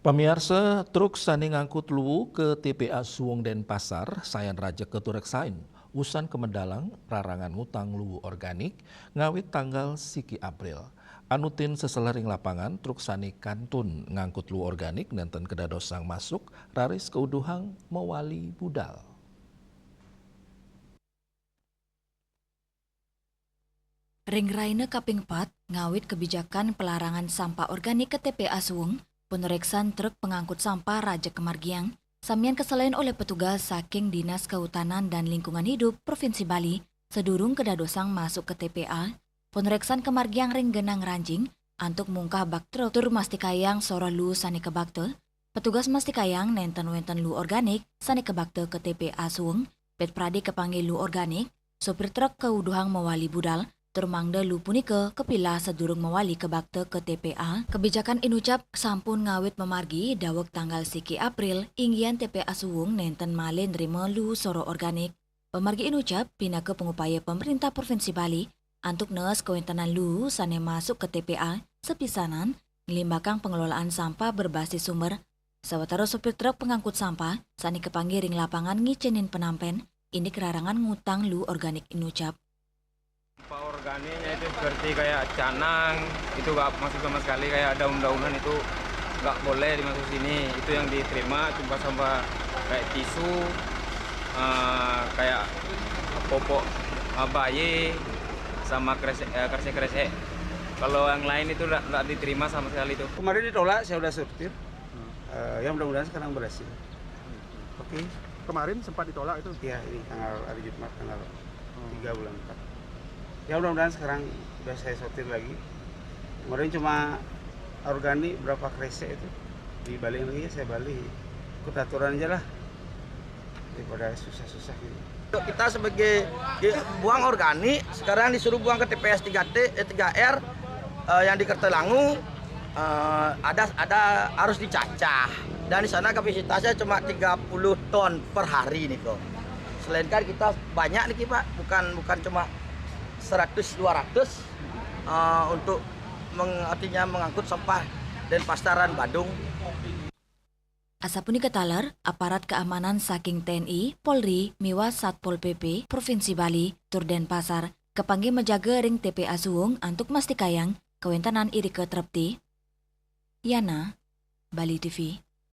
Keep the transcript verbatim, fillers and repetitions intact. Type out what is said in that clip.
Pamiarsa, truk sane ngangkut luwu ke T P A Suwung Denpasar sayan rajeg katureksain. Usan kamedalang rarangan ngutang luwu organik ngawit tanggal siki April. Anutin seselah ring lapangan, truk sane kantun ngangkut luwu organik nenten kadadosang masuk, raris kauduhang mawali budal. Ring raina kaping pat, ngawit kebijakan pelarangan sampah organik ke T P A Suwung, panureksan truk pengangkut sampah rajeg kamargiang, samian kaselain olih petugas saking Dinas Kehutanan dan Lingkungan Hidup Provinsi Bali, sadurung kadadosang masuk ke T P A. Panureksan kamargiang ring genah ngranjing antuk mungkah bak truk tur mastikayang soroh luwu sane kabakta. Petugas mastikayang nenten wenten luwu organik sane kabakta ke T P A Suwung, pit prade kapanggih luwu organik, sopir truk kauduhang mawali budal, tur mangda luwu punika kapilah sadurung mawali kabakta ke T P A. Kebijakan inucap sampun ngawit mamargi daweg tanggal siki April, inggihan T P A Suwung nenten malih nrima luwu soroh organik. Pamargi inucap pinaka pangupaya Pemerintah Provinsi Bali antuk nees kawentenan luwu sane masuk ke T P A, sapisanan nglimbakang pengelolaan sampah berbasis sumber. Sawatara sopir truk pengangkut sampah sane kapanggih ring lapangan ngicenin penampen, indik rarangan ngutang luwu organik inucap. Sampah organiknya itu seperti kayak canang, itu nggak masuk sama sekali, kayak daun-daunan itu nggak boleh dimasuk sini. Itu yang diterima cuma sampah kayak tisu, eh, kayak popok, eh, bayi, sama kresek, eh, kresek-kresek. Kalau yang lain itu nggak, nggak diterima sama sekali tuh. Kemarin ditolak, saya udah sortir. Eh, ya, mudah-mudahan sekarang berhasil. Oke. Kemarin sempat ditolak itu? Iya, ini tanggal hari Jumat, tanggal tiga bulan empat. Ya, mudah-mudahan sekarang udah saya sortir lagi. Kemarin cuma organik berapa kresek itu. Dibalik lagi, saya balik. Ikut aturan aja lah. Daripada susah-susah gitu. Kita sebagai di-, buang organik, sekarang disuruh buang ke T P S tiga T, eh, tiga R, eh, yang di Kertalangu, eh, ada, ada harus dicacah. Dan di sana kapasitasnya cuma tiga puluh ton per hari nih kok. Sedangkan kita banyak nih Pak, bukan, bukan cuma seratus dua ratus, eh, untuk meng-, artinya mengangkut sampah Denpasaran Badung. Asapunika taler, aparat keamanan saking T N I, Polri, miwah Satpol P P Provinsi Bali tur Denpasar kapanggih majaga ring T P A Suwung antuk mastikayang kawentenan irika trepti. Yana, Bali T V.